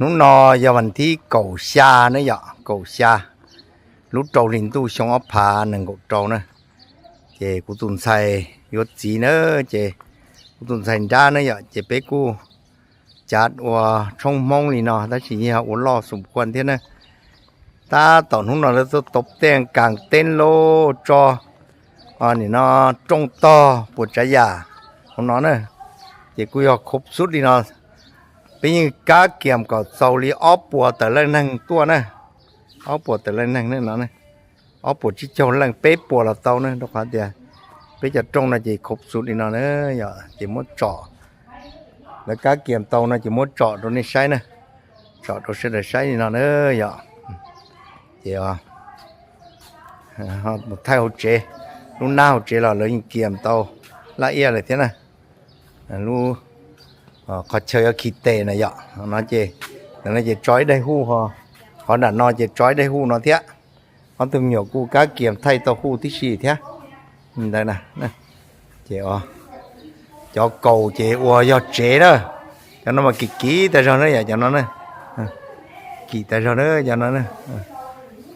Hnub no yog vas thib kaum xya na yom, kaum xya lub rau hli ntuj xyoo ob phav nees nkaum rau na. Ces kuv tus ntxhais yuav txiv na, ces kuv tus ntxhais nrab na yom, ces peb kuj cav ua tshoob Hmoob li no tab sis yeej yog ua loj xum khuaj thiab na. Tab tom hnub no lawv tuaj tauv teej kas teeb lauj, tso nim no rooj tog puas tsav yam hauv no na. Ces kuj yog khov xub li no, peb yeej kab kias kom txaus li ob puas tawm leej neeg tuaj na, ob puas tawm leej neeg no, ob puas tsib caug leej peb puas los tau na, rau qhov tias peb cov rooj no ces khov xub li no na yom, ces muab tsom, lawv kab kias tau no ces muab tsom rau nej saib na, tsom rau sawv daws saib li no na yom. Ces mus thaij hauv tsev, lub nab hauv tsev los lawv yeej kias tau laj iaj lawm thiab na. Lub qhov chaw yuav khi tes na yom, no ces, no ces tso ib daim huj, qhov nram no ces tso ib daim huj no thiab. Ob tug me nyuam kuj kab kias thaij tau huj tib si thiab ntawd na. Ces cov kaus ces ua yog tsev na, cov no mas kim kim tag zog na yom, cov no na, kim tag zog na cov no.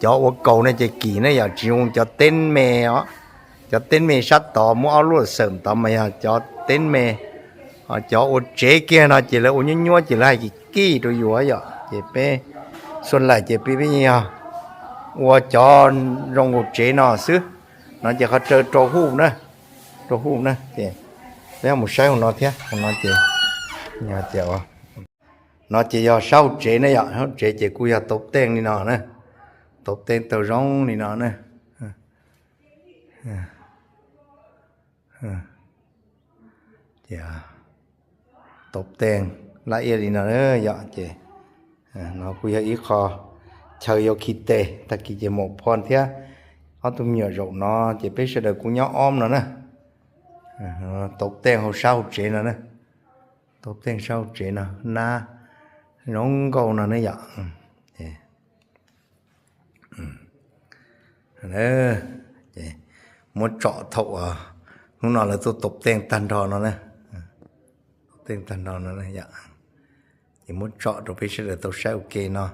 Cov ua kaus no ces kim na yom, tsis zoo cov teeb me os. Cov teeb me sab tod muab ob lub xawm tod mas yog cov teeb me. Cov ua tsev kiag no ces lawv ua nyuab nyuab ces lawv hais kim kim rau yus yom, ces peb xuas laim ces peb peb yog ua cov zoo nkaus tsev no xwb. No ces qhov raws rau huj na, rau huj na ces peb mus saib hauv no thiab, hauv no ces, no ces yog sab hauv tsev ne yom, sab hauv tsev ces kuj yog tauv teej li no na, tauv teej tau zoo li no na. Ces tauv teej laj iaj li no yom, ces no kuj yog ib qho chaw yuav khi tes, tag kis ces maum phoj thiab ob tug me nyuam zaum no ces peb sawv daws kuj nyob ob no na. Tauv teej hauv sab hauv tsev no na, tauv teej sab hauv tsev no, nab zoo nkauj no ne yom. Muab tsom thaum hnub no lawv tuaj tauv teej tag nrho no, tauv teej tag nrho no, ces muab tsom rau peb sawv daws tau saib ua ke no.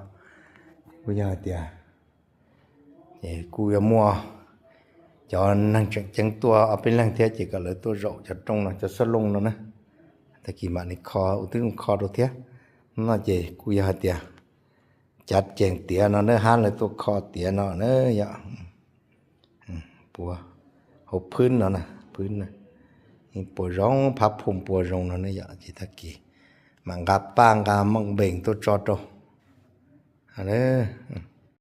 Kuj yog hais tias ces kuj yuav muaj cov neeg tseem ceeb tuaj ob peb leeg thiab ces kom lawv tuaj zaum cov rooj no, cov xab looj no na. Tag kis mam li kho, ua twb kho rau thiab. Hnub no ces kuj yog hais tias cav cees tiav no na, hab lawv tuaj kho tiav no na yom. Puas hauv phwb no, phwb puas zoo, phab phu puas zoo no ne yom, ces tag kis mam nqa paj nqa mooj npees tuaj tso rau.